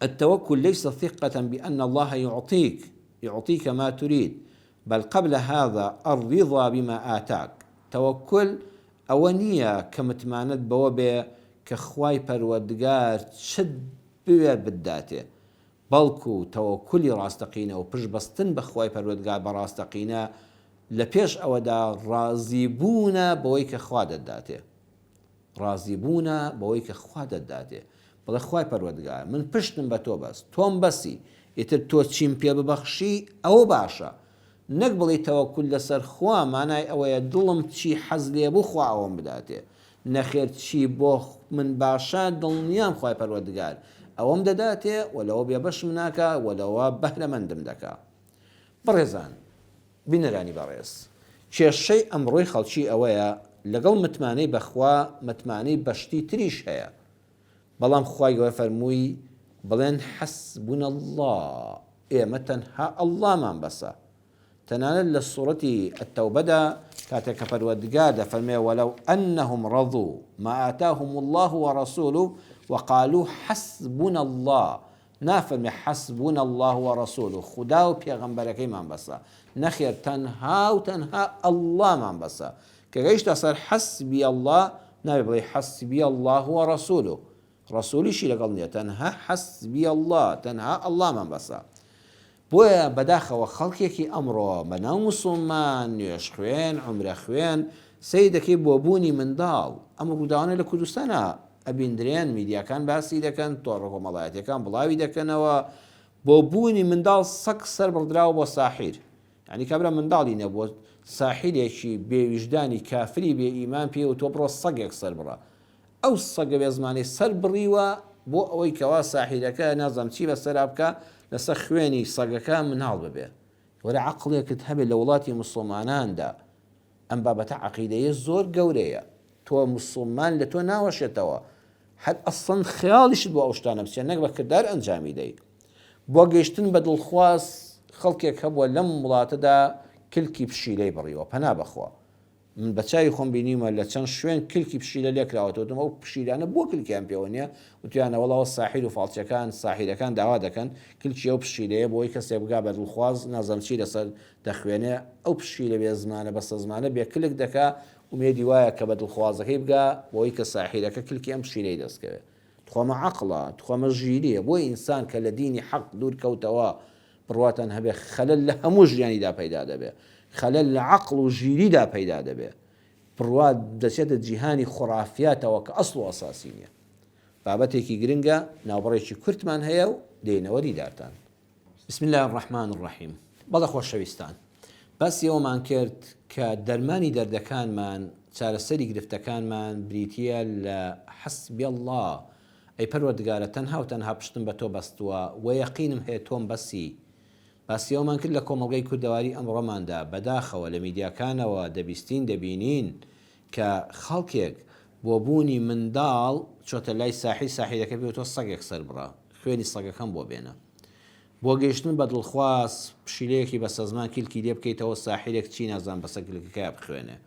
التوکل ليس ثقة بأن الله يعطيك يعطيك ما تريد بل قبل هذا الرضا بما آتاک تەوەکول ئەوە نییە کە متمانەت بەوە بێ کە خوای پەروەردگار چت بوێ بتداتێ بەڵکو تەوەکولی ڕاستەقینە و پشت بەستن بە خوای پەروەردگار بە ڕاستەقینە لە پێش ئەوەدا ڕازی بوونە بەوەی کە خوا دەتداتێ. ڕازی بوونە بەوەی کە خوا دەتداتێ بڵێ خوای پەروەردگار من پشتم بە تۆ بەست تۆم بەسی ئیتر تۆ چیم پێ ببەخشی ئەوە باشە نەک بڵێی تەوەکول لەسەر خوا مانای ئەوەیە دڵم چی حەز لێ بوو خوا ئەوەم بداتێ نەخێر چی بۆ من باشە دڵنیام خوای پەروەردگار ئەوەم دەداتێ و لەوە بێبەشم ناکا و لەوە بەهرەمەندم دەکا بەڕێزان بینەرانی بەڕێز، کێشەی ئەمڕۆی خەڵکی ئەوەیە لەگەڵ متمانەی بە خوا متمانەی بە شتی تریش هەیە، بەڵام خوای گەورە فەرمووی بڵێن حسبنا اللە ئێمە تەنها اللە مان بەسە، تەنانەت لە سوڕەتی التوبەدا کاتێک کە پەروەردگار دەفەرمێ ولو انهم رضوا ما آتاهم اللە ورسوله وقالوا حسبنا اللە نافەرمێ حسبنا اللە ورسوله خودا و پێغەمبەرەکەیمان بەسە، نەخێر تەنها و تەنها اللە مان بەسە، کە گەیشتە سەر حسبی اللە نابێ بڵێی حسبی اللە ورسوله ڕەسولیشی لەگەڵ نیە تەنها حسبی اللە تەنها اللە مان بەسە. بۆیە بەداخەوە خەڵکێکی ئەمڕۆ بەناو موسوڵمان نوێژخوێن عومرە خوێن سەیر دەکەی بۆ بوونی منداڵ ئەم ڕووداوانە لە کوردستانا ئەبیندرێن میدیاکان باسی دەکەن تۆڕە کۆمەڵایەتیەکان بڵاوی دەکەنەوە بۆ بوونی منداڵ سەگ سەر بڕدراوە بۆ ساحیر یعنی کابرا منداڵی نەبووە ساحیرێکی بێویژدانی کافری بێ ئیمان پێی وتووە بڕۆ سەگێک سەر بڕە ئەو سەگە بێزمانەی سەر بڕیوە بۆ ئەوەی کەوا ساحیرەکە نازانم چی بەسەرا بکا لەسەر خوێنی سەگەکە مناڵ ببێ. وەرە عەقڵێکت هەبێ لە وڵاتی موسڵماناندا ئەم بابەتە عەقیدەیە زۆر گەورەیە تۆ موسڵمان لە تۆ ناوەشێتەوە هەر ئەسڵەن خەیاڵیشت بۆ ئەو شتانە بچێ نەک بە کردار ئەنجامی دەی بۆ گەیشتن بە دڵخواز خەڵکێک هەبووە لەم وڵاتەدا کلکی پشیلەی بڕیوە پەنا بەخوا من بە چاوی خۆم بینیومە لە چەند شوێن کلکی پشیلە لێکراوەتەوە وتم ئەو پشیلانە بۆ کلکیان پێوە نییە وتویانە وەڵا ئەوە ساحیر و فاڵچیەکان ساحیرەکان داوا دەکەن کلکی ئەو پشیلەیە بۆی کەسێک بگا بە دڵخواز نازانم چی لەسەر دەخوێنێ ئەو پشیلە بێ زمانە بەستەزمانە بێ کلک دەکا ئومێدی وایە کە بە دڵخوازەکەی بگا بۆی کە ساحیرەکە کلکی ئەم پشیلەی دەست کەوێ تخوا مە عەقڵە تخوا مە ژیریە بۆ ئینسان کە لە دینی حەق دوور کەوتەوە بڕواتان هەبێ خەلەل لە هەموو ژیانیدا پەیدا دەبێ، خەلەل لە عەقڵ و ژیریدا پەیدا دەبێ، بڕوا دەچێتە جیهانی خورافیاتەوە کە ئەسڵ و ئەساسی نییە. بابەتێکی گرنگە، ناوبڕێکی کورتمان هەیە و دێینەوە دیدارتان. بسم اللە الرحمن الرحیم بەڵێ خۆشەویستان باسی ئەوەمان کرد کە دەرمانی دەردەکانمان چارەسەری گرفتەکانمان بریتییە لە حسبی اللە ئەی پەروەردگارە تەنها و تەنها پشتم بە تۆ بەستووە و یەقینم هەیە تۆم بەسی. باسی ئەوەمان کرد لە کۆمەڵگەی کوردەواری ئەمڕۆماندا بەداخەوە لە میدیاکانەوە دەبیستین دەبینین کە خەڵکێک بۆ بوونی منداڵ چۆتە لای ساحیر ساحیرەکە پێی وتووە سەگێک سەربڕە خوێنی سەگەکەم بۆ بێنە بۆ گەیشتن بە دڵخواز پشیلەیەکی بەسەزمان کلکی لێ بکەیتەوە ساحیرێک چی نازانم بەسەر کلکەکەیا بخوێنێ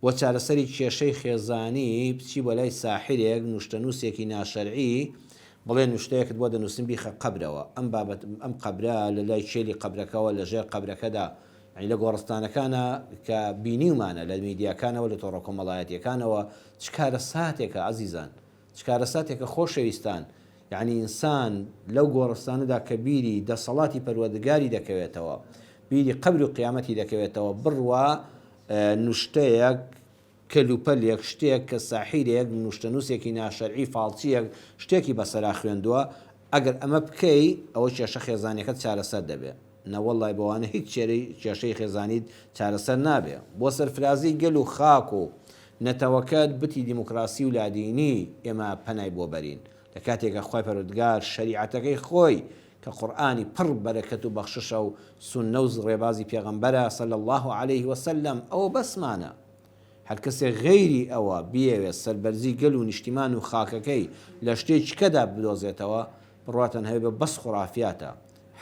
بۆ چارەسەری کێشەی خێزانی بچی بۆ لای ساحیرێک نوشتەنوسێکی ناشەرعی بڵێ نوشتەیەکت بۆ دەنوسم بیخە قەبرەوە ئەم بابەت ئەم قەبرە لە لای کێلی قەبرەکەوە لە ژێر قەبرەکەدا یانی لە گۆڕستانەکانا کە بینیومانە لە میدیاکانەوە لە تۆڕە کۆمەڵایەتیەکانەوە چ کارەساتێکە ئازیزان چ کارەساتێکە خۆشەویستان یانی ئینسان لەو گۆڕستانەدا کە بیری دەسەڵاتی پەروەردگاری دەکەوێتەوە بیری قەبر و قیامەتی دەکەوێتەوە بڕوا نوشتەیەک، کەلوپەلێک، شتێک کە ساحیرێک، نوشتەنووسێکی ناشەرعی، فاڵچییەک شتێکی بەسەرا خوێندووە، ئەگەر ئەمە بکەی ئەوە کێشە خێزانیەکەت چارەسەر دەبێ. نەوەڵای بەوانە هیچ کێشەی خێزانیت چارەسەر نابێ. بۆ سەرفرازی گەل و خاک و نەتەوەکەت بتی دیموکراسی و لادینی ئێمە پەنای بۆ بەرین. لە کاتێکا خوای پەروەردگار شەریعەتەکەی خۆی کە قورئانی پڕ بەرەکەت و بەخششە و سوننە و ڕێبازی پێغەمبەرە صلی اللە علیه وسلم ئەوە بەسمانە هەرکەسێک غەیری ئەوە بیەوێت سەربەرزی گەل و نیشتیمان و خاکەکەی لە شتێکی کەدا بدۆزێتەوە بڕواتان هەبێ بە بەس خورافیاتە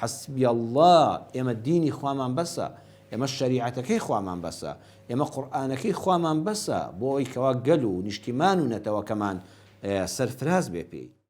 حسبی اللە ئێمە دینی خوامان بەسە ئێمە شەریعەتەکەی خوامان بەسە ئێمە قورئانەکەی خوامان بەسە بۆ ئەوەی کەوا گەل و نیشتیمان و نەتەوەکەمان سەرفراز بێ پێی.